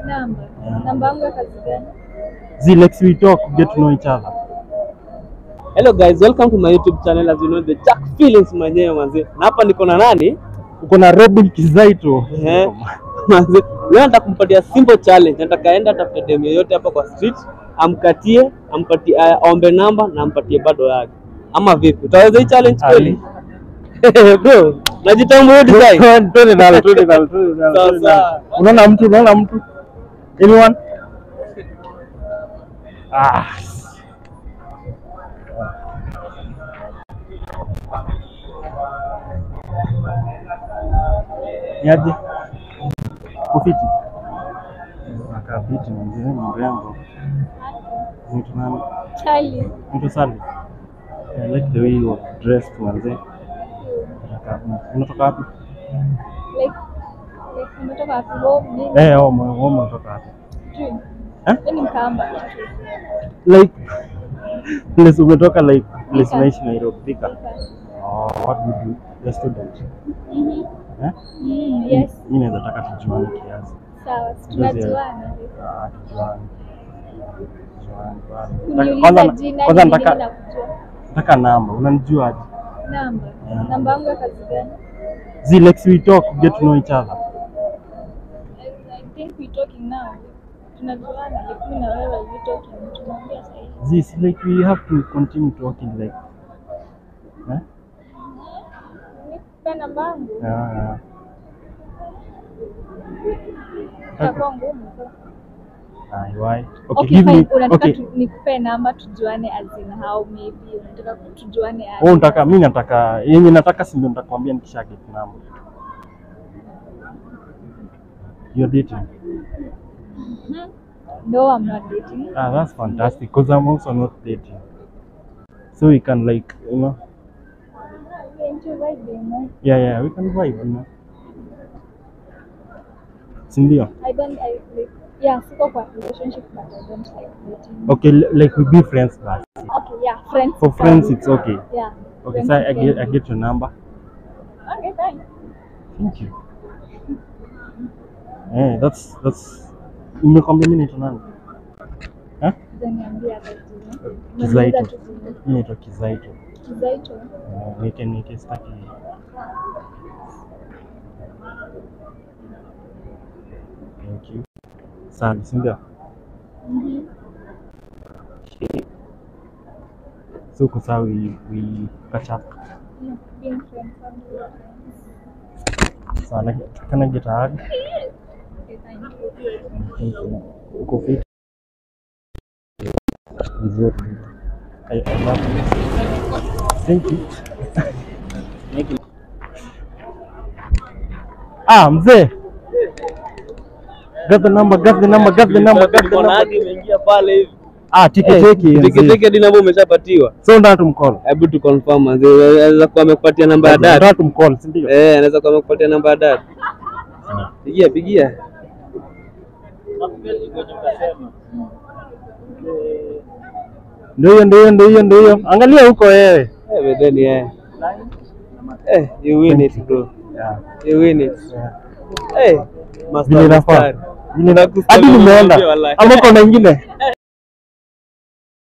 Namba. Namba yangu ya kazi gani? Zee, let's we talk, get to know each other. Hello guys, welcome to my YouTube channel. As you know, the Jack Feelings mwenyewe manze. Na hapa niko na nani? Uko na Robin Kizaito. Eh. Manze, leo nataka kumpatia simple challenge. Nataka aenda atafute dem yoyote hapa kwa street, amkatie, ampatie aombe namba na ampatie bado yake. Ama vipi? Utaweza hii challenge kweli? Bro, najitambua hiyo design. Twende nalo, twende nalo, twende nalo. Sawa, twende nalo. sawa. Unaona mtu, unaona mtu? Anyone? Ah. Niaje? Kufiti. Akaa fiti manze, ni mrembo. Mtu nani? Charlie. Mtu Sally. I like the way you are dressed manze. Unatoka wapi? Like umetoka wapi? Home nini? Eh, home, home unatoka wapi? Sijui. Eh? Mimi ni Mkamba. Like place umetoka, like place Thika. unaishi Nairobi, Thika. Thika. Oh, what do you do? You're a student. Mhm. Eh? Yes. Mimi naweza taka tujuane kiasi. Sawa, si tunajuana. Ah, tujuane. Tujuane bana. Kuniuliza Kwanza jina kwanza ni nini nataka nakujua. nataka namba. Unanijua aje? Namba. Yeah. Namba yangu ya kazi gani? Zee, let's we talk, get to know each other. I think we talking now. Tunajuana, like mimi na wewe we talking. Tunaongea sasa hivi. Zee, see, like we have to continue talking like. Eh? Nikupe namba yangu. Yeah, yeah. Itakuwa ngumu. Ah, why? Okay, Okay, give fine. me. Unataka Okay. nikupe namba tujuane as in how maybe unataka tujuane aje? Wewe unataka, mimi nataka yenye nataka, si ndio nitakwambia nikisha get number. You're dating. No, I'm not dating. Ah, that's fantastic because I'm also not dating. So we can like, you know, We enjoy vibing, no? yeah, we can vibe, you know. Si ndio? I don't, I like, yeah, siko kwa relationship but I don't like dating. Okay, like we be friends basi. Okay, yeah, friends. For can friends be. it's okay. Yeah. Okay, friends so I can get I be. get your number. Okay, fine. Thank you. Eh, that's nimekwambia mimi naitwa nani? Eh? Utaniambia hata jina. Kizaito. Umeniuliza tu jina. Mimi naitwa Kizaito. Kizaito. Eh, niite sitaki. Thank you. Sawa, si ndio? Mhm. So kwa sawa we catch up. No, being friends, I'm friends. Sawa, can I get a hug? Okay, thank you. Thank you. Uko fit? Vizuri. I love you. Thank you. Thank you. Ah, mzee. Got the number, got the number, got the number, got the Niko na number. hadi imeingia pale hivi. Ah, tiki tiki. Tiki tiki hadi namba umeshapatiwa. So nataka tumcall. Hebu tu confirm manze. Anaweza kuwa amekupatia namba ya dad. Nataka tumcall, si ndio? Eh, anaweza kuwa amekupatia namba ya dad. Pigia, pigia. Ndio hiyo, ndio hiyo, ndio hiyo, ndio hiyo. Angalia huko wewe. Eh, bedeni eh. Eh, you win it bro. Yeah. You win it. Yeah. Eh, master Vile inafaa. mstari. Vile inafaa. Hadi nimeenda. Wallahi. Ama uko na ingine?